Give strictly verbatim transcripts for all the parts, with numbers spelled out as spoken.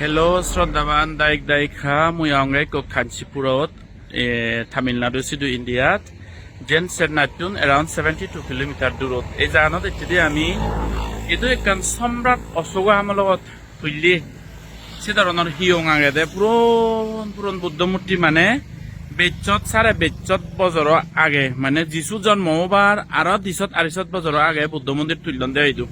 Hello, shraddhaban dayok dayika, mui agonge ekko Kanchipurot, eh, Tamil Nadu sidu Indiat, jen Chennaittun around seventy-two kilometer durot. Ei jaganot ecchede ami, idu ekkan Samrat Ashoka amologot tulle. Se dhoronor hiyong agede, puron puron Buddho murti, mane bejsot, sare bejsot bojoro age, mane Jisu jonmo obar aro disot arisot bojoro age Buddho mondir tullon de idu.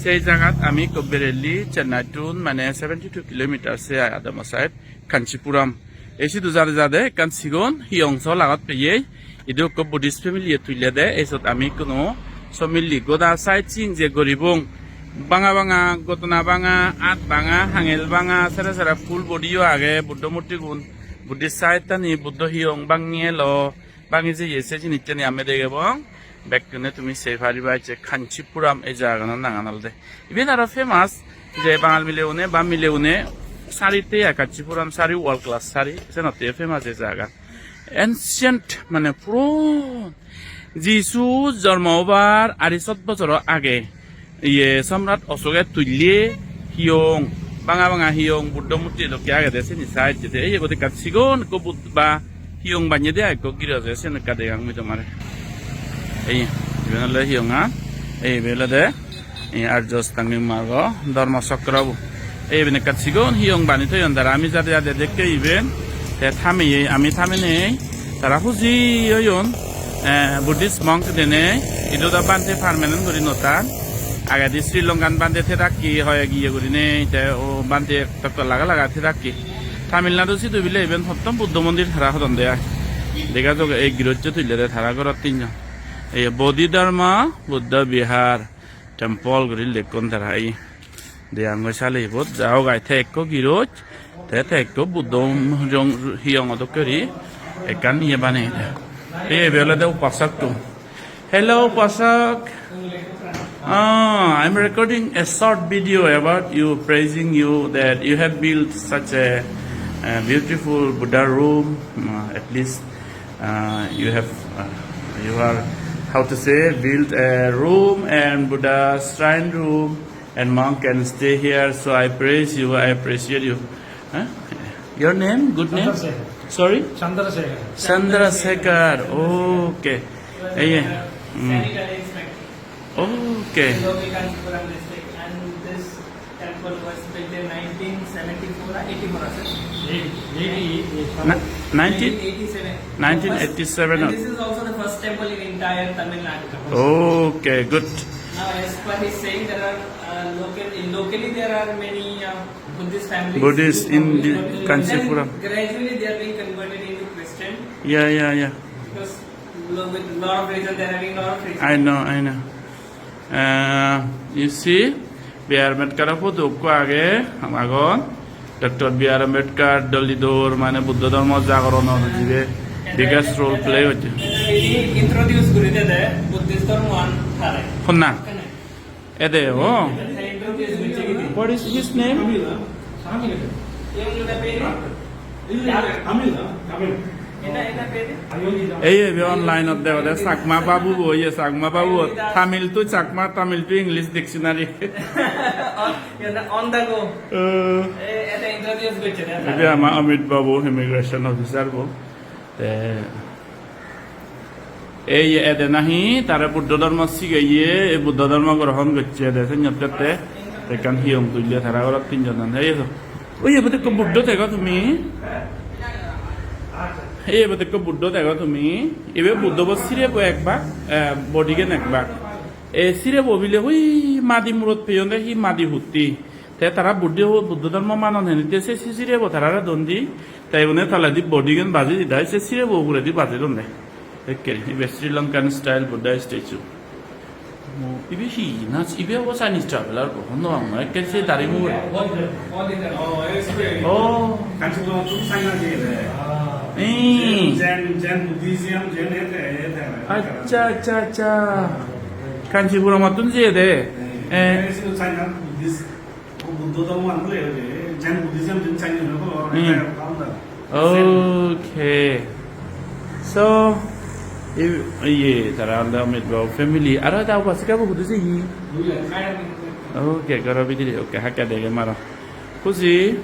Sei jagat ami ekko berelli Chennaittun, mane seventy-two kilometer se ai adamo side, Kanchipuram. Ei sidu jade jade ekkan sigon hiyong so lagot peye. Idu ekko Buddhist family-e tullede, ei sot ami ikkunu so milli goda sightseeing je guribong. Banga banga, gotona banga, at banga, hangel banga, sere sere full body-o age, Buddho murtigun, Buddhist side-tani, Buddho hiyong bangi elo, bangi jeye, se jinissani ami degebong. Bekkune tumi sei pariba je Kanchipuram ei jagaganor nangan olode. Iben aro famous je Bangal mileune ba mileune sari te ai, Kanchipuram sari world class sari, senotte famous ei jaga. Ancient mane puron Jisu jormo obar arisot bojoro age iye Samrat Ashoke tulle hiyong, banga banga hiyong, Buddho murti dokke agede sini side jede. Ei iyegot ekkan sigon ekko Buddho ba hiyong bannye de ai ekko giro je, siyen ekka degang mui tomare. Ei iben ole hiyongan, ei ibe olode ei Arjo Astangik Margo Dharma Chakra bo. Ei iben ekkan sigon hiyong bani toyon tara, ami jade jade dekke iben. Te thameye, ami thaminei tara huji oyon, eh, Buddhist monk dinei, idu do bhante permanent guri no tan. Agedi Sri Lankan bhante thedakki hoyek iye gurinei, te o bhante tok tok laga laga thedakki. Tamil Nadu sidu bile iben pottom Buddho mondir tara hodon de ai. Dega joge ei girosso tullede tara gorot tinjon. Ei Bodhi Dharma Buddha Vihar Temple guri lekkon tara ei. Degangoi sale ibot. Ja hok ai te ekko giros, te, te ekko Buddho jong-, hiyongo dokke guri ekkan iye baneyede. Ei ibe olode upasok tun. Hello, upasok. Ah, I'm recording a short video about you, praising you that you have built such a, a beautiful Buddha room. Uh, at least, uh, you have, uh, you are, how to say, built a room and Buddha shrine room, and monk can stay here. So I praise you, I appreciate you. Huh? Your name? Good name? Chandrasekhar. Sorry? Chandrasekhar. Chandrasekhar. Okay. Yeah. Mm. Okay. Local Kanchipuram district, and this temple was built in nineteen seventy-four or eighty-four, sir? Eight-, eighty-eight. Ni-, nineteen? Eighty-seven. Nineteen eighty-seven. And this is also the first temple in entire Tamil Nadu. Okay, good. Now, as per his saying, there are, uh, local, locally there are many, uh, Buddhist families. Buddhist in the Kanchipuram. Then gradually they are being converted into Christian. Yeah, yeah, yeah. Because lo-, with lot of reason, they are having lot of reason. I know, I know. Uh, you see, B R Ambedkar-o photo ekko age, agon. Doctor B R Ambedkar, Dalidor, mane Buddho dhormo jagoronor jibe biggest role play gocche. He introduce guri dede Buddhist dhormo an tare. Honna? Ede, oh. He introduce gocche gidi. What is his name? Ei, ei, online-ot degode Chakma babu bo, iye Chakma babu, Tamil to Chakma, Tamil to English dictionary. On the go. Eh. Ei, eta introduce gocche de. Ibe ama Amit babu, immigration officer bo. Te ei ede nahi tare Buddho dhormo sigeye, ei Buddho dhormo grohon gocche de, senyotte te ekkan hiyong tulle tara gorot tinjonan. Ei so. Oi, ebot ekko Buddho dego tumi? Ei, ebot ekko Buddho dego tumi? Ibe Buddho bo sirebo ek bak, eh, bodigan ek bak. Ei sirebo bile hui madi murot peyon de, hi madi hutti. Te tara Buddho, Buddho dhormo manon heni, te se si-, sirebo tarare don di, te igune toledi bodigan baji di dai, se sirebo uguredi baji don de. Ekke, ibe Sri Lankan style Buddha statue. Oh, ibe hi na, ibe obo Chinese traveler bo, honno ang, ekke se dari mugure. Oh. Eh. Accha, accha, accha. Kanchipuramot tun jeye de. Eh. Buddho dhormo an bole, Zen Buddhism din Chinese no ko, hmm. Okay. So, i-, iye, tara olode Amit babu family. Aro ekta upasika bo hudu jeye? Okay, goro bidire, okay, hakke dege maro. Huji,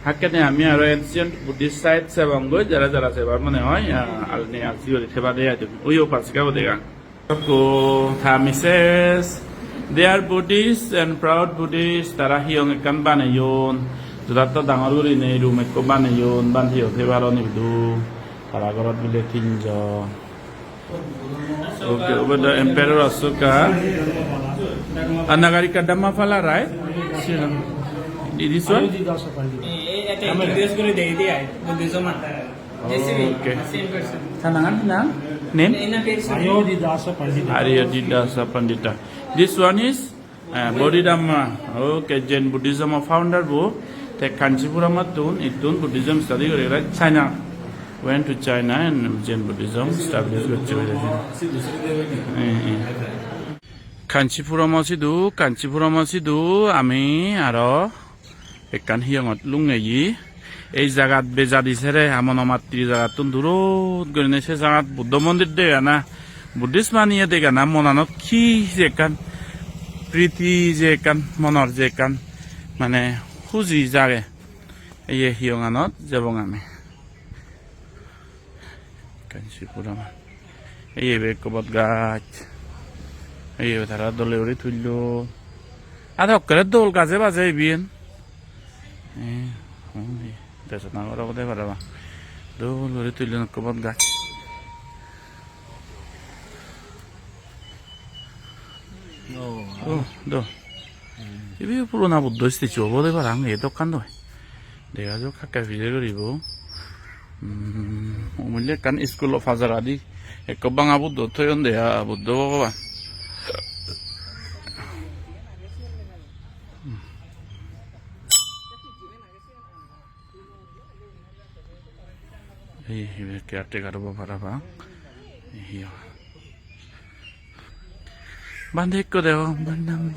hakkene ami aro ancient Buddhist site sebongoi, jara jara sebar mone hoi, ah, alni alsi guri theba de ai tumi. Uyo pasikabo dega. Ko ta misses, they are Buddhist and proud Buddhist. Tara hiyong ekkan baneyon, jodatto dangor gurinei room ekko baneyon, bhanteyo thebar onidu. Tara gorot bile tinjon. Okay, over the Emperor Ashoka. Anagarika Dhammapala, right? This one? Eh, eh, eta introduce guri dei dei ai, Buddhism an. Okay. Same person. Tanangan na? Name? Ena person. Ayodhidasa Pandita. Ayodhidasa Pandita. This one is, eh, Bodhidharma. Okay, Jain Buddhism founder bo. Te Kanchipuram attun, ittun Buddhism study guri guri China. Went to China and Jain Buddhism establish gocche guri. Eh, eh. Kanchipuram sidu, Kanchipuram sidu ami aro ekkan hiyongot lungeye. Ei jagat bejadi sere, amono matri jagattun durot gurinei se jagat Buddho mondir degana, Buddhist maniye degana, monanot hi je ekkan priti je ekkan monor je ekkan mane huji jage. Eye hiyonganot jebong ami. Kanchipuram. Ei ibe ekko bot gaj. Ei ibe tara dole guri tullon. Aro ekkere dol gaje baje iben. Eh, undi Desona ghor obode parapang. Dol guri tullon ekko bot gaj. Oh, do. Ibe purona Buddho statue obode parapang, ei dokken doi. Dega jok hakke pije guribo. Hmm, umuli ekkan iskulo pajaradi ekko banga Buddho toyon de, ah, Buddho Bhogoban. Ei, ibe caretaker obo parapang. Ei, hi obo? Bhante ekko degong, bhante ami.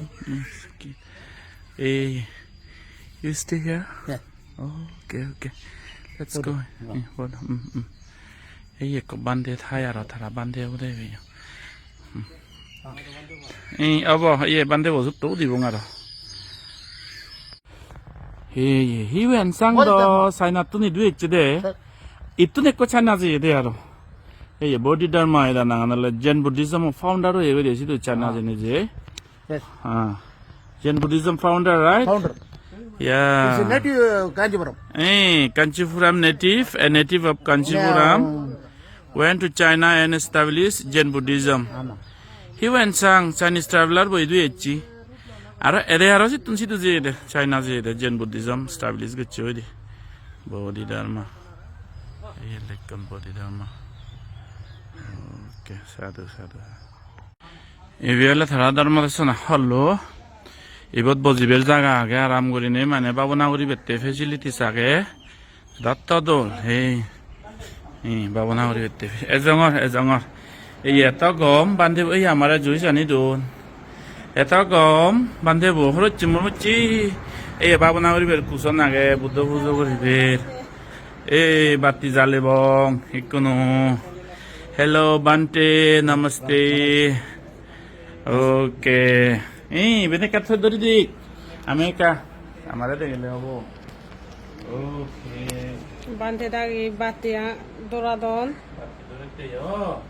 Ei, you stay here? Yeah. Okay, okay. Let's go. Hold on. Yeah, hold on. Mm, mm. Ei ekko bhante thai aro tara bhante obode ibe. Hmm. Ei, obo, iye bhante bo sutto udibong aro. Ei, ei, Hiuen Sang do China-ttun idu ecche de. Sir. Ittun ekko China jeye de aro. Ei, Bodhidharma eda nangan ole Jain Buddhism founder oye guri sidu China jeinei je. Yes. Ah. Jain Buddhism founder, right? Founder. Yeah. He's a native, uh, Kanchipuram. Eh, Kanchipuram native, a native of Kanchipuram. Yeah. Went to China and established Jain Buddhism. Ama. Hiuen Sang, Chinese traveler bo idu ecche. Aro ede aro sittun sidu jeyede, China jeyede, Jain Buddhism establish gocche oide. Bodhidharma. Ei lekkon Bodhidharma. Okay, sadhu, sadhu. Ibe ole tara dharma darsana hall-o. Ibot bojibar jaga age, aram gurinei mane bhabona guribette facilities age. Datto dol, hei. Hei, bhabona guribette. Ejongor, ejongor. Ei eto gom, bhante bo, ei amare juice ani don. Eto gom, bhante bo, horocche morochche. Ei bhabona guribar kuson age, Buddho pujo guribar. Ei batti jalebong, ikkunu. Hello, Bhante, namaste. Okay. Ei, iben ekka thoi dori dik. Ami ekka, amare degele obo. Okay. Bhante dagi batti a-, doradon. Batti dori te yo.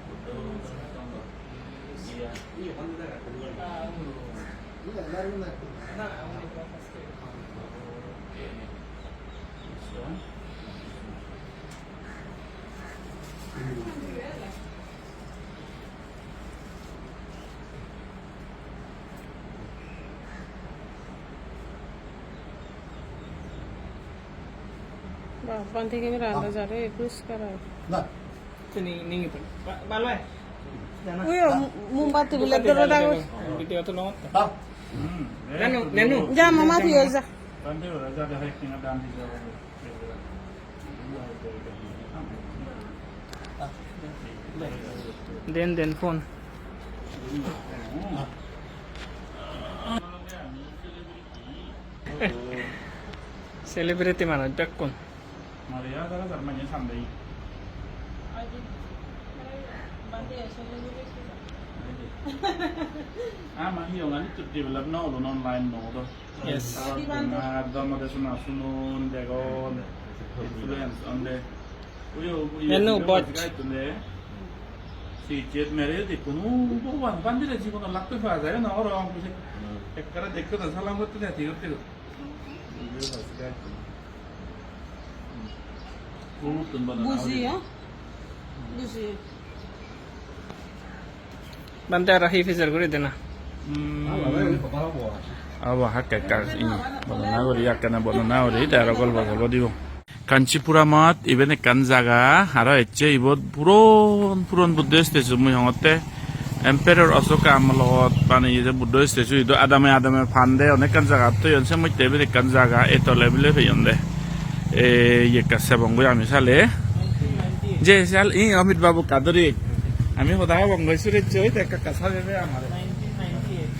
Iya. Bah, bhante camera anda jare, poriskar oi. Na. Sini, ningi pun. Ba-, balai. Jana. Uyo, mu-, mombatti bile doro dago. Video to no. Ba. Nenu, nenu. Ja, mama, tui ja. Den, den phone. Celebrity manuj bekkun. Ama hiyongan ittu develop no olun online no do. Yes. Aro na dhamma desona sunon, degon, influence onde. Uyo, uyo, Eno uyo bot. Bajga ittune. Si jet mere de kunu Bhogoban bandire jibon lakto pa jai na oro. Ekkara dekho da salam gotte de, thik gotte. Uyo bajga ittune. Bujiyo. Bujiyo. Bhante aro hi pijor guri dena? Hmm. Abo hakke ekka, i, bornona guri, ekkena bornona guri, te aro golpo golpo dibo. Kanchipuramot iben ekkan jaga, aro ecche ibot puron puron Buddho statue mui hongotte. Emperor Ashoka amolot baneye je Buddho statue, idu adame adame pande onekkan jagat toyon, se motte iben ekkan jaga, etole bile peyon de. Ei ekka sebong goi ami sale. Je sal, i, Amit Babu kadori. Ami hoda hobong goi surech oi, te ekka ekka sale be amare. Nineteen ninety-eight.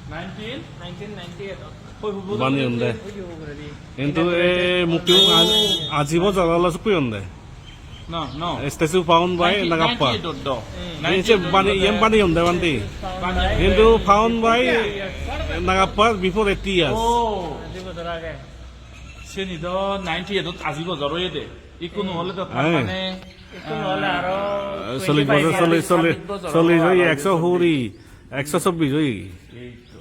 Nineteen? Nineteen ninety-eight. Baneyon de. Hintu ei mukti aji, aji bojor olo sukkuyon de. No, no. Statue found by Nagappa. Nineteen ninety-eight do. Ei je bani, iyen baneyon de bhante. Hintu found by Nagappa before eighty years. Oh. Seni do ninety-eight ot aji bojor oyede. Ikkunu ole do tar mane, ikkunu ole aro ah, chollish bojor, chollish, chollish, chollish oye, ekso kuri, ekso chobbish oye. Ei to.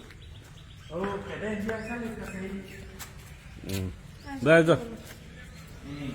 Hmm. Dai jo. Ei.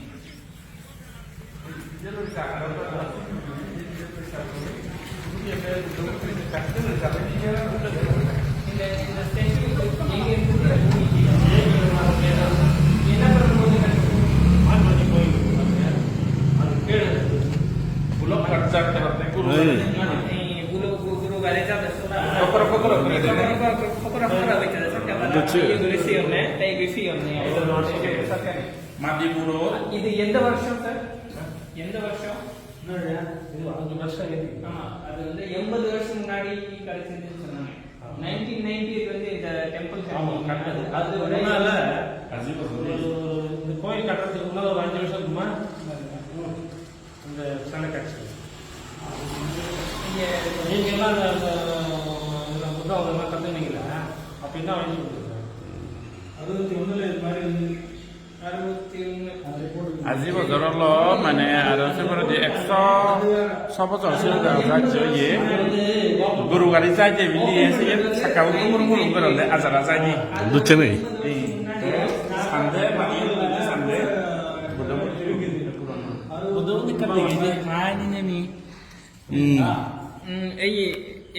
இது எந்த வருஷம் சார்? எந்த வருஷம்? ஆமா, அது வந்து எண்பது வருஷம் முன்னாடி கடைசின்னு சொன்னாங்க. Nineteen ninety eight வந்து இந்த டெம்பிள் கட்டினாங்க. அது, அது ஒரு முன்னால ஒரு, இந்த கோயில் கட்டுறதுக்கு முன்னால ஒரு அஞ்சு வருஷம் இருக்குமா? இந்த சிலை கட்டுறது. நீங்க, நீங்க எல்லாம் அந்த, அந்த, அந்த புத்தகம் அதெல்லாம் கத்துனீங்களா? அப்ப என்ன வயசு உங்களுக்கு? அறுபத்தி ஒண்ணுல இது மாதிரி Aji bojor olo, mane aro se poredi ekso so bojor se jajje oye. Goru gari jai de bili se sakka gurung gurung gurung goronde ajara jai de. Ducche nei. Sande mane sande. Buddho murti. Buddho murti ekkan degei de. Hai ni ni. Hmm. Hmm, ei,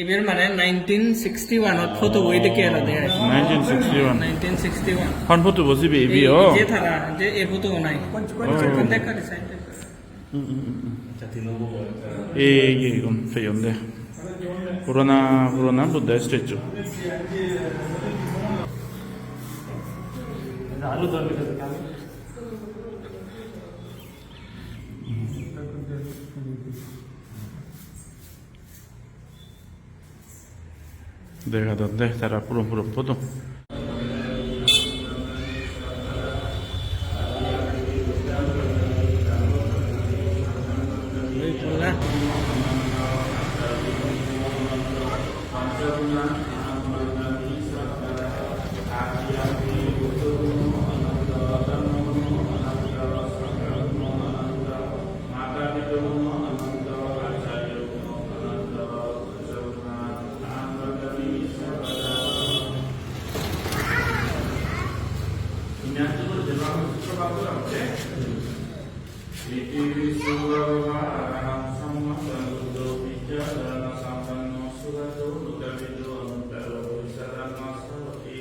iber mane nineteen sixty-one ot photo bo edekke aro de ai. Nineteen sixty-one. Nineteen sixty-one. Hon photo bo sibe ibe o? Je tara, je e photo bo nai. Kon, kon, oh. Kon dekka de side. Hmm, hmm, hmm, hmm. Ei, ei, gon, peyon de. Purana, purana Buddha statue. Degadon de tara puron puron photo. Iti pi so bhagavā arahaṃ sammāsambuddho vijjācaraṇasampanno sugato lokavidū anuttaro purisadammasārathi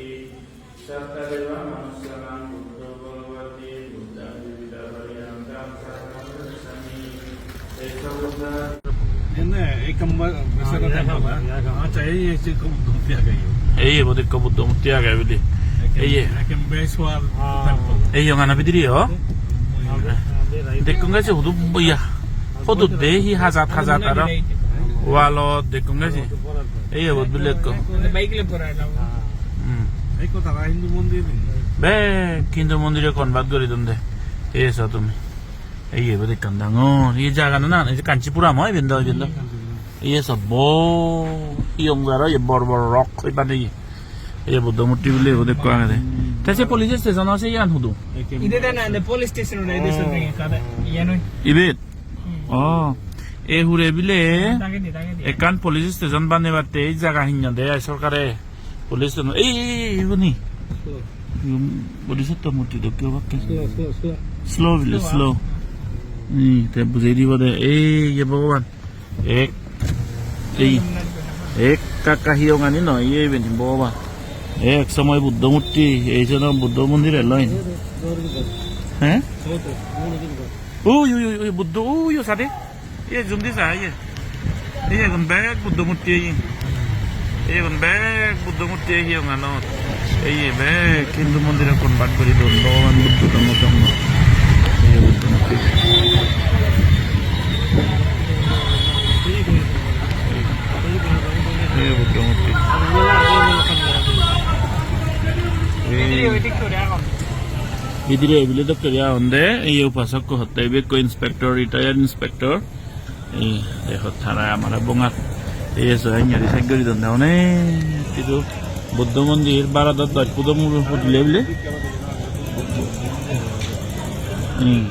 satthā devamanussānaṃ buddho bhagavāti. Buddhaṃ jīvitā pariyantā sādhakaṃ carissāmi. Esa buddha. Ene ekam ba-, besara temple, ah? Acha, ei, ei, se ekko Buddho murti age. Ei, ibot ekko Buddho murti age bili. Ekam, ei, ei. Ekam Beswar temple. Ei, yongana bidire, o? Dekkong goi se hudu, iya. Hudu de hi hajat, hajat aro. Wall-ot dekkong goi se. Ei, ibot bile ekko. Hmm. Ekko tara Hindu mondir. Bek Hindu mondire convert gori don de. Ei, so tumi. Ei, ibot ekkan dangor. Ei jagano nang, ei Kanchipuram oi, iben do, iben do. Iye sob bo, hiyong aro iye bor bor rock hoi baneye. Iye Buddho murti bile ibot ekko agede. Te se police station ase iyan hudu? Ide de na, the police station ode, ide station ode, kade, iyan oi. Ibet? Hmm. Oh, e hure bile dagedi, dagedi. Ekkan police station banebatte ei jaga hinno de ai sorkare. Police station, ei, ei, ei, iguni. Slow. Igun Bodhisattva murti dokke obakke. Slow, slow, slow. Slow bile, slow, slow. Ah. Ni, te bujei dibo de. Ei, ye Bhogoban. Ek, ei, ekka ekka hiyongani noi, iye iben Bhogoban. Ek somoy Buddho murti, ei jeno Buddho mondir elo iyen. He? Ui, ui, ui, ui, Buddho, ui, ui, sade. Iye, jundi sa, iye. Iye, gun bek Buddho murti, iye. Iye, gun bek Buddho murti, iye, hiyonganot. Iye, bek Hindu mondirot convert guri don, Bhogoban Buddho dhormo songho. Iye, Buddho murti. Iye, Buddho murti. Iye. Bidire ebile dokke guri agon de, ei upasok hotte, ibe ekko inspector, retired inspector. Ei, ei hot tara amare bongat. Ei so, engari sej guri donde, onek hissu Buddho mondir, Bharodot doj pudo muro pudile bile. Hmm.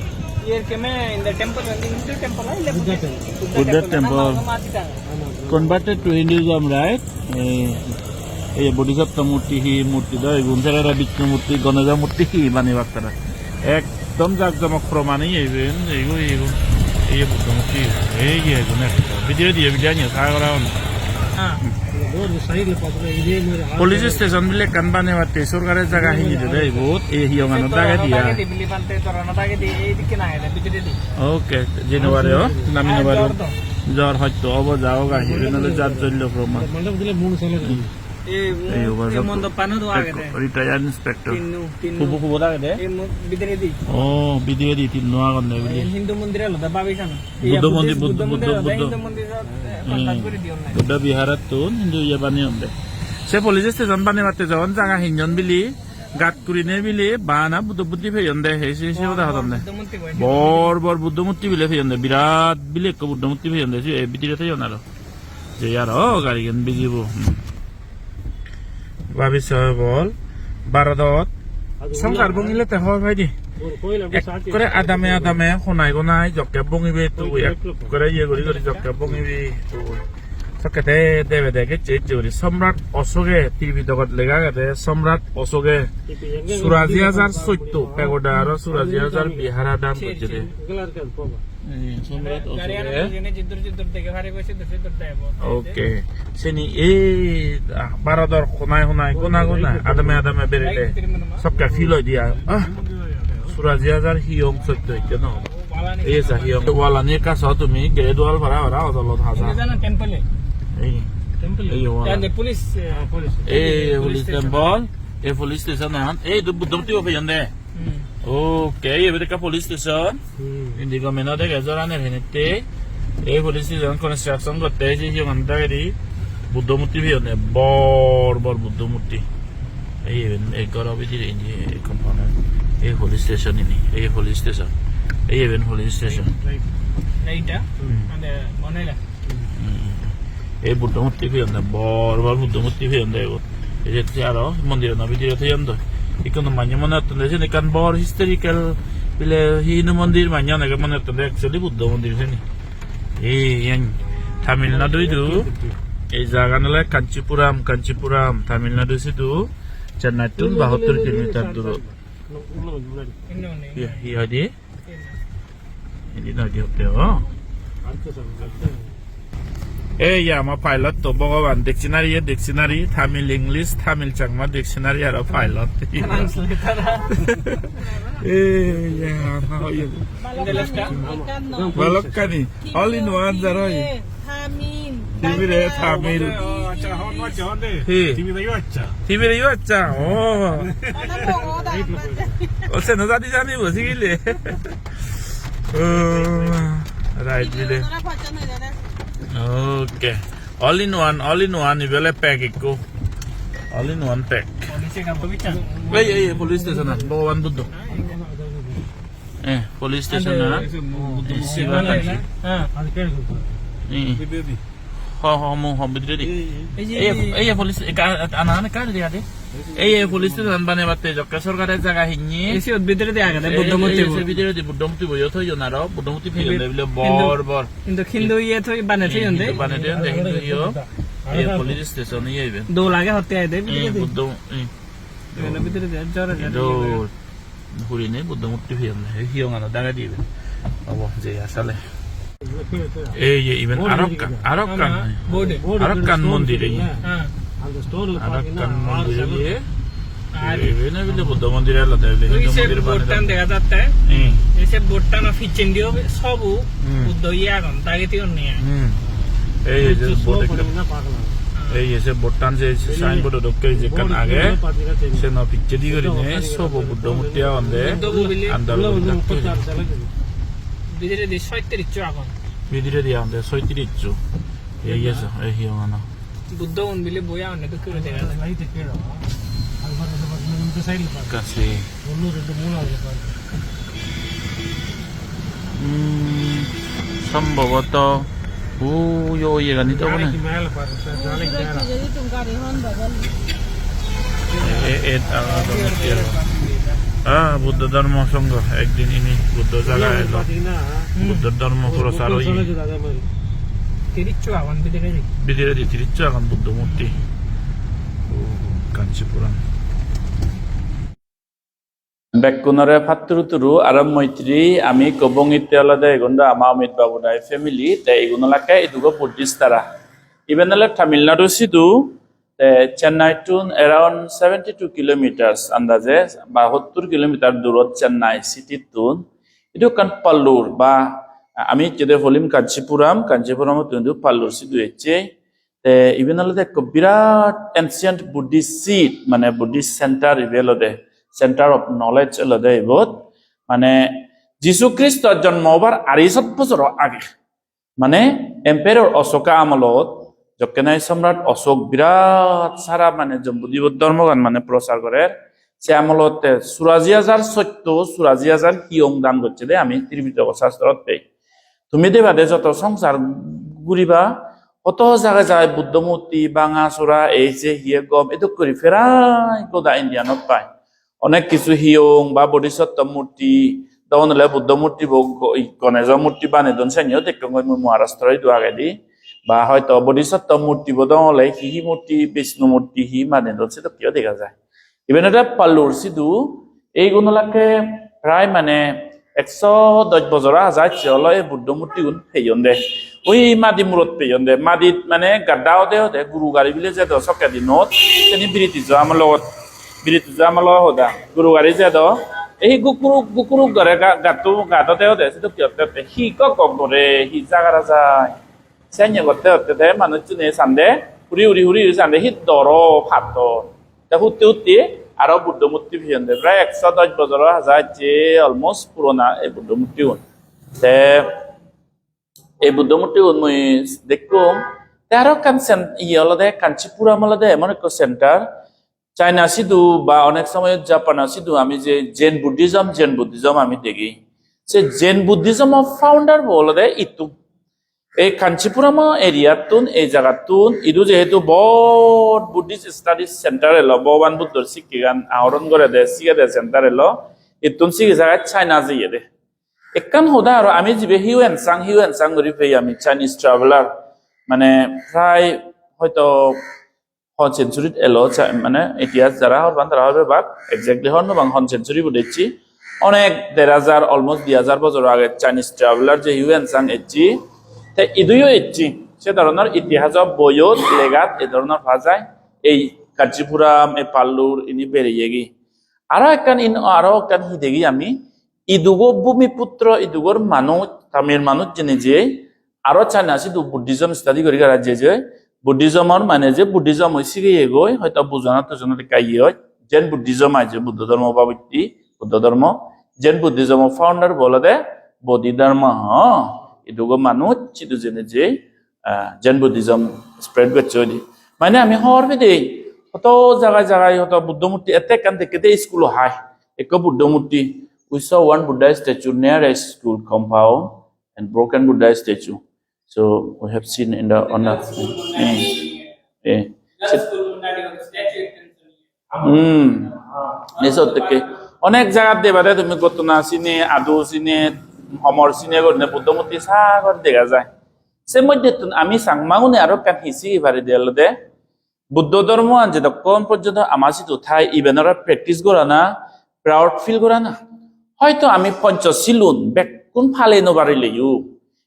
Here came in the temple, in the Hindu temple, Buddha temple. Buddha temple. Converted to Hinduism, right? Ei, ei Bodhisattva murti hi murti do, igun sere Vishnu murti, Ganesha murti hi banibak tara. Ekdom jak jomok proman iye iben, ei go, ei go. Ei Buddho murti, ei ye igun ekdom. Video diye, video niye sa gora on. Ha. Police station bile ekkan banebatte sorkare jaga hini de ibot, ei hiyonganot dagedi ai. Dagedi, bili bante, torano dagedi, ei dikke na ede, bidiredi. Okay, jei no pare o, nami no pare. Jor do. Jor hoyto obo ja hoga, iben ole jar jollo proman. Ei, ei, ei, ei, mondoppan o do agede. Retired inspector. Tinno, tinno. Hubo, hubo agede? Ei mo-, bidiredi. Oh, bidiredi tinno agonde bile. Ei Hindu mondir olode, babi sana. Buddho mondir, Buddho, Buddho, Buddho. Hindu mondir, eh, contact guri diyon na. Buddho biharattun Hindu iye baneyon de. Se police station banebatte jon jaga hinyon bile. Gat gurinei bile bana Buddho murti peyon de, he se, se hoda hodon de. Bor bor Buddho murti bile peyon de, birat bile ekko Buddho murti peyon de, se bidire toyon aro. Jei aro garigan bijibo. Hmm. Babi soy bol, Bharodot songkar bongile te hobor pai de. Ekkore adame adame honai gonai jokke bongibe tui, ekkore iye guri guri jokke bongibe tui. Sokke te debe de gecche ecche guri Samrat Ashoke, Tripidogot lega agede Samrat Ashoke surashi hajar sotto pagoda aro surashi hajar vihara dan gojjede. Ei, Samrat Ashoke. Okay. Seni ei, ah, Bharodor honai honai, gona gona, adame adame berede. Sokke feel oi de ai. Ah, surashi hajar hiyong sotto ecche no. Ei sa hiyong. Walani ekka so tumi, Great Wall para para odolot haja. Ei jana temple. Ei. Temple. Ei wall. Ya, de police, eh, police. Ei police temple. Ei police station an. Ei du Buddho murti ope yonde. Hmm. Okay, ebet ekka police station. Hmm. Indi gome no dege joranir henette. Ei police station construction gotte ei je hiyongan dagedi Buddho murti peyonde, bor bor Buddho murti. Ei eben ei goro bidire indi ei compound-ot. Ei police station ini, ei police station. Ei eben police station. Right, right. Hmm. Mane mone hoy. Hmm. Ei Buddho murti peyonde, bor bor Buddho murti peyonde ebot. Ejette aro mondirano bidire toyon doi. Ikkunu mannye mone gottonde siyen ekkan bor historical bile Hindu mondir, mannye onege mone gottonde actually Buddho mondir siyeni. Ei iyen Tamil Nadu idu. Ei jagan ole Kanchipuram, Kanchipuram, Tamil Nadu sidu Chennai tun bahattor kilometer durot. Hi, hi hoide? Indi noi di hotte, oh. Ei, ye ama pilot to Bhogoban, dictionary ye dictionary, Tamil English, Tamil Changma dictionary aro pilot. Translator. Ei, ye ama, oh, ye. Balokkani. All in one, jaro ye. Tamil. Tamil, eh, Tamil. Oh, accha, hon accha, hon de. Hi? Tamil ayo accha. Tamil ayo accha. Oh. Ona bogo da. O se no jani jani bo sigile. Oh, right, bile. Okay. All in one, all in one, ibele pack ikko. All in one pack. Ei, ei, ei, police station an, Bhogoban Buddho. Eh, police station na? Eh, Shiva Kanchi. Eh. Eh. Ho, ho, mu, ho, bidiredi. Ei, ei, ei, ei, police, e, ka, ana, ana, ka, ade, ade. Ei, ei, police station banebatte jokke sorkare jaga hinye. Ei, siyot bidiredi agede, ei, Buddho ei, murti ei, bo. Se bidiredi Buddho murti bo yo thoyon aro, Buddho murti pheyon de bile bor, bor. Hintu, hintu iye thoi, bane thoyon de. Hintu bane thoyon de, hintu yo. Ei, police station iye iben. Dol age hotte age de, ei, bidiredi. Buddho, ei. Iben bidiredi jore jore. Hintu hurinei Buddho murti pheyon de, ei hiyongano dagedi iben. Obo, je asole. Ei, ei, iben arokkan, arokkan. Arokkan mondir ei. Arokkan mondir ei. Iben ebile Buddho mondir elode ebile Hindu mondir banedon. Dega jatte. Hmm. Ei se board-tano picchendi sobu Buddho iye agon, dagedi unni ai. Hmm. Ei, ei je board ekkan. Ei, ei se board-tan je signboard-o dokke je ekkan age. Seno picchedi gurinei sobu Buddho murti agonde. Buddho murti. Andar guri dokke. Bidiredi soittirijjo agon. Bidiredi agonde soittirijjo. Ei eso, ei hiyongano. Buddho un bile boi agonde dokke guri dega jai. Kasi. Hmm, sombhoboto, ui, oi, iyegani to mane. E, e, e, ah, Buddho Dharma Sangha, ekdin ini Buddho jaga elo. Buddho Dharma prochar oye. Tirijjo agon bidiredi. Bidiredi tirijjo agon Buddho murti. Oh, Kanchipuram. Bekkunore patturu turu aro moitri, ami ikko bongitte olode igun do ama Amit Babu dai family, te igun olakke idugo Buddhist tara. Iben ole Tamil Nadu sidu, te Chennai tun around seventy two kilometers andaje, ba hottur kilometer durot Chennai city tun. Idu ekkan Pallur ba ami ecche de holim Kanchipuram, Kanchipuram tun idu Pallur sidu ecche. Te iben olode ekko birat ancient Buddhist seat, mane Buddhist center ibe olode, center of knowledge olode ibot. Mane Jisu Kristo jonmo obar arai sot bojoro age. Mane Emperor Ashoka amolot, jokke nahi Samrat Ashok birat sara mane Jambudibot dhormogan mane prochar gorer, se amolot te suraji hajar sotto, suraji hajar hiyong dan gocche de ami Tripitoko Sastrot pei. Tumi deba de joto songsar guriba, hoto jaga jai Buddho murti, banga sora, ei se hiye gom, edok guri prai goda Indianot pai. Onek kisu hiyong ba bodhisotto murti, dogon ole Buddho murti bo go-, Ganejo murti banedon, seniyo dekkongoi mui Maharashtra idu agedi. Ba hoito bodhisotto murti bo dogon ole hi hi murti, Vishnu murti hi banedon, sedokkeyo dega jai. Iben olode Pallur sidu, eigun olakke prai mane ekso dos bojor haja ecche olo ei Buddho murtigun peyon de. Ui madi murot peyon de, madit mane gadda ode ode guru gari bile jedo sokke dinot, seni British amolot, British amolo hoda. Guru gari jedo, ei gukkuruk gukkuruk gore ga-, gatto, gat ode ode, sedokke otte otte hi gok gok gore, hi jagara jai. Senne gotte gotte te manuchchune sande, huri huri huri huri sande, hi doro pattor. Te hutte hutte aro Buddho murti peyon de. Prai ekso dos bojoro haja ecche almost purona ei Buddho murtigun. Te ei Buddho murtigun mui dekkong. Te aro ekkan sen-, iye olode Kanchipuram olode emon ekko center. China sidu ba onek somoyot Japan sidu ami je Zen Buddhism, Zen Buddhism ami degi. Se Zen Buddhism o founder bo olode ittu. Ei Kanchipuram area-ttun, ei jagattun, idu jehetu bor Buddhist Studies Center elo, Bhogoban Buddhor sikkegan ahoron gorede, sigede center elo, ittun sigi jagat China jeyede. Ekkan hoda aro, ami jibe Huenshan, Huenshan guri pei ami, Chinese traveler, mane prai hoito hon century-t elo, cha-, mane itihas jara hobor pan tara hobor pebak, exactly hobor no pang hon century-bot ecche. Onek der hajar, almost di hajar bojor age Chinese traveler je Huenshan ecche. Te iduyo ecche. Se dhoronor itihaso boiyot legat e dhoronor pa jai. Ei Kanchipuram, ei Pallur, ini bereyegi. Aro ekkan in-, aro ekkan hi degi ami, idugo Bhumiputro, idugor manuj, Tamil manuj jeni je, aro China sidu Buddhism study guri gara je je, Buddhism or mane je Buddhism oi sigeyegoi, hoito bujonat tujonat ekka iye oi, Zen Buddhism ai je Buddho dhormo babotti, Buddho dhormo, Zen Buddhism o founder bo olode Bodhidharma, ho, idugo manuj sidu jeni je, ah, Zen Buddhism spread gocche oi de. Mane ami hobor pei de, hoto jagai jagai hoto Buddho murti, ette ekkan dekke de school o hai. Ekko Buddho murti. We saw one Buddha statue near a school compound and broken Buddha statue. So we have seen in the honor. Eh, eh. Hmm. Ei sot dokke onek jagat debade tumi Gotona sine, Adu sine, Homor sine gurinei Buddho murti sagor dega jai. Se moddhettun ami Changmagune aro ekkan hi sigi pari de olode Buddho dhormoan jedokkon porjonto ama sidu thai, iben aro practice gorana, proud feel gorana. Hoito ami Ponchosilun bekkun pale no parileyo,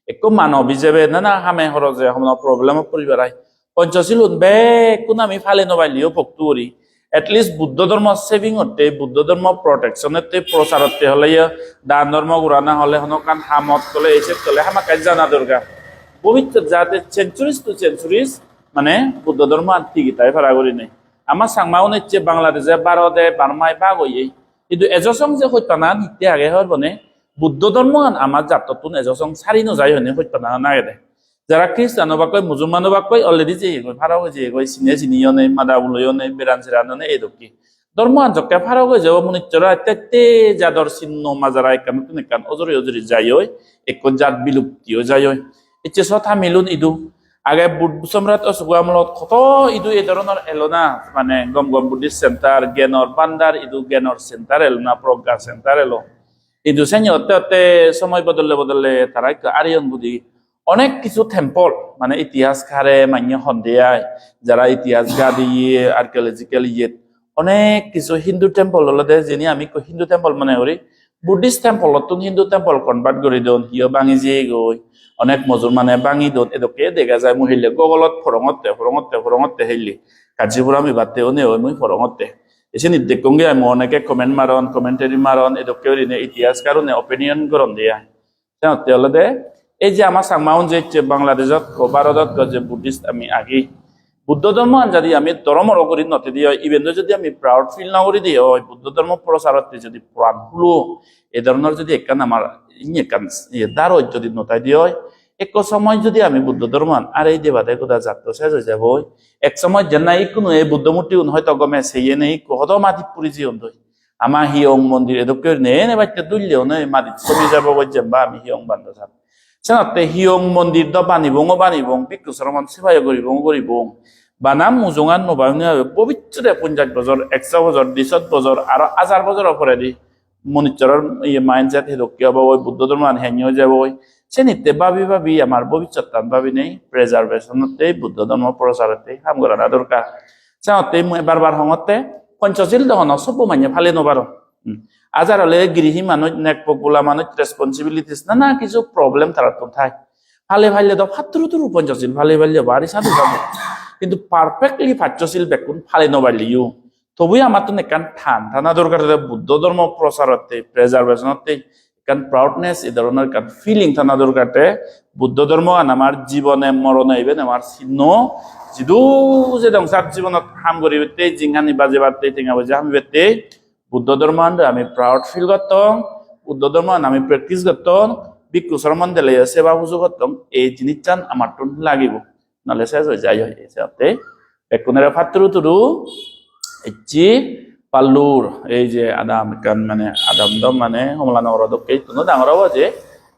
ekko manob ijebe nana hame horoje hono problem-ot puri parai. Ponchosilun bekkun ami pale no parileyo poktu guri. At least Buddho dhormo saving otte, Buddho dhormo protection otte, prochar otte holeyo, dan dhormo gorana hole, hono ekkan hamot hole, ei set hole hamakkai jana dorkar. Bobisot jate centuries to centuries mane Buddho dhormoan tigi tai para gurinei. Ama Changmagun ecche Bangladesh-e, Bharote, Burma-i bag oye. Hintu ejo song je hojpana hitte age hobor bone, Buddho dhormoan ama jattottun ejo song sari no jai hoine hojpana agede. Jara Christian obakkoi, Musulman obakkoi already jeyegoi, parok oi jeyegoi, sine sini one, mada bulo one, beran seran one, ei dokke. Dhormoan jokke parok oi jebo, munuchchora ette ette jador sinno majara ekkanottun ekkan ojori ojori jai oi, ekko jat bilupti oi jai oi. Ecche so Tamilun idu. Age Buddho Samrat Ashoka amolot hoto idu ei dhoronor elo na, mane gom gom Buddhist center, gyanor bandar, idu gyanor center elo na, progga center elo. Idu seni otte otte somoy bodole bodole tara ekka Aryan budi onek kisu temple, mane itihas kare manye honde ai, jara itihas gadiye, archaeological iyet onek kisu Hindu temple olode, jeni ami ekko Hindu temple mone guri, Buddhist temple-ottun Hindu temple convert guri don, hiyo bangi jeyegoi, onek Musulmane bangi don, edokke dega jai. Mui hille Google-ot porongotte, porongotte, porongotte hille. Kanchipuram ibatte one oi mui porongotte. Sini dekkonge ai, mui oneke comment maron, commentary maron, edokke gurinei itihaskarune opinion goronde ai. Senotte olode ei je ama Changmaun je ecche Bangladeshot ko Bharodot ko je Buddhist ami agi, Buddho dhormoan jodi ami dhormo guri no thedi oi, iben do jodi ami proud feel no guri di oi, Buddho dhormo procharotte jodi poran hulo, e dhoronor jodi ekkan amar inni ekkan iye daroj jodi no thai di oi, ekko somoy jodi ami Buddho dhormoan are debade goda jatto sej oi jabo oi, ek somoy jenna ikkunu ei Buddho murtigun hoito gome seye nei, ikko hodo madit puri jeyon doi. Ama Hiyong mondir edokke gurinei ene batte dulle one madit sobi jabo goi jemba ami Hiyong bando sat. Senotte Hiyong mondir do banibong o banibong, bhikkhu sromon sebayo guribong o guribong. Bana mujungan no bangi oi, bobissote ponjash bojor, ekso bojor, disot bojor, aro hajar bojoro poredi munuchoror iye mindset hedokke obo goi, Buddho dhormoan henyo jebo goi. Senitte babi babi amar bobissottan babinei preservation otte, Buddho dhormo procharotte ham gorana dorkar. Senotte mui bar bar hongotte, Ponchosil do hono sobbo manye pale no paron. Hmm. Ajar ole girihi manuj, nekpok bula manuj, responsibilities, nana kichu problem tarattun thai. Pale palle do patturu turu Ponchosil pale palle bari sadhu sadhu. Kintu perfectly Ponchosil bekkun pale no palleyo. Tobu amattun ekkan than thana dorkar oi, Buddho dhormo procharotte, preservation otte, ekkan proudness, e dhoronor ekkan feeling thana dorkar te. Buddho dhormoan amar jibone morone iben amar sinno, jidu jedong sat jibonot ham guribatte, jinghani bajebatte, tenga poja hamibatte, Buddho dhormoan ami proud feel gottong, Buddho dhormoan ami practice gottong, bhikkhu sromon deleyo seba pujo gottong, ei jinissan amattun lagibo. Nole sej oi jai oi, senotte bekkunore patturu turu. Ecche Pallur, ei je adam ekkan mane, adam do mane Homolanogoro dokke, ittuno dangor obo je,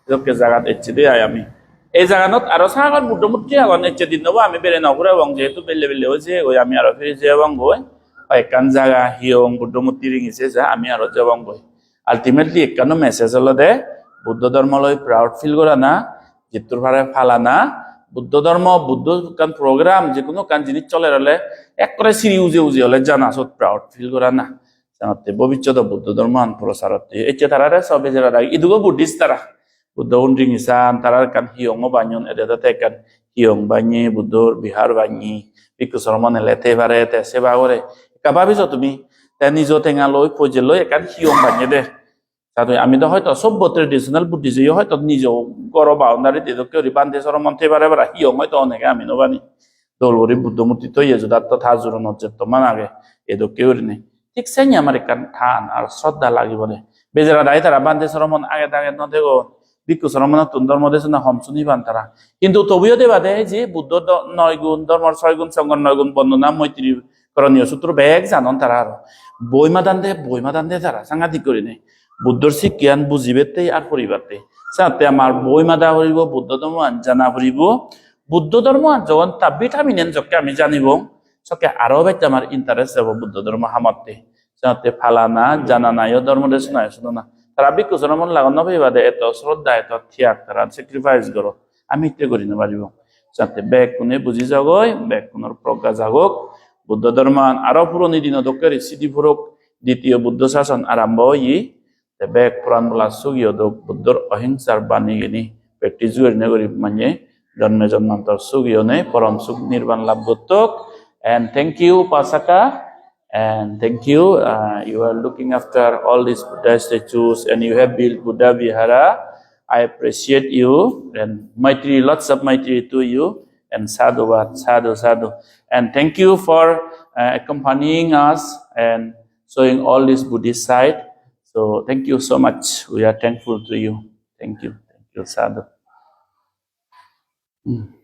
dokke jagat ecche de ai ami. Ei jaganot aro sagor Buddho murti agon, ecche din obo ami bere no puribong, jehetu belle belle oi jeyegoi, ami aro firi jebong goi. Hoi ekkan jaga Hiyong Buddho murti ringi se ja, ami aro jebong goi. Ultimately ekkano message olode Buddho dhormo loi proud feel gorana, jettur pare palana, Buddho dhormo, Buddho ekkan program, je hono ekkan jinis soler ole ekkore siri uje uje ole jana, sot proud feel gorana. Janotte bobissoto Buddho dhormoan prochar otte. Ecche tarare so bejara dagi, idugo Buddhist tara. Buddho un ringi san, tarar ekkan hiyongo banyon, ede dote ekkan hiyong banye, Buddhor bihar banye, bhikkhu sromon ele te pare, te seba gore. Ekka babi so tumi, te nijo tenga loi, poije loi ekkan hiyong banye de. Sadu, ami do hoito sobbo traditional Buddhist yo hoito nijo goro boundary de dokke guri bhante sromon te pare para, hiyong hoito onege ami no bani. Dol guri Buddho murti toye, jodatto ta juronot jetto man age, e dokke gurinei. Thik senne amar ekkan than ar sroddha lagibo de. Bejara dagi tara bhante sromon age dage no degon. Bhikkhu sromonottun dhormo desona hom suniban tara. Hintu tobuyo debade je Buddho do-, noi gun, dhormor soi gun, songhor noi gun, bondona, moitri, koroniyo sutro bek janon tara aro. Boi madan de, boi madan de tara, sangadik gurinei. Buddhor sikkeyan bujibatte ar puribatte. Senotte amar boi mada puribo, Buddho dhormoan jana puribo. Buddho dhormoan jogon ta vitamin-en jokke ami janibong, sokke aro bej amar interest ebo Buddho dhormo hamotte. Senotte palana, janana, iyo dhormo desona, iyo sunona. Tara bhikkhu sromon lagon no pebade eto sroddha, eto tyag, tara sacrifice goron. Ami hitte guri no paribong. Senotte bekkune buji jagoi, bekkunor progga jagok. Buddho dhormoan aro puroni dino dokke guri sidi purok, ditiyo Buddho sason arombo oye. Te bek poran bola sugi odok, Buddhor ohingsar banigini practice gurinei guri manye jonme jonmantor sugi onei porom suk nirban lab gottok. And thank you, Upasaka. And thank you. Uh, you are looking after all these Buddha statues and you have built Buddha Vihara. I appreciate you. And Maitri, lots of Maitri to you. And sadhuvat, sadhu, sadhu. And thank you for uh, accompanying us and showing all this Buddhist side. So thank you so much. We are thankful to you. Thank you. Thank you, sadhu. Hmm.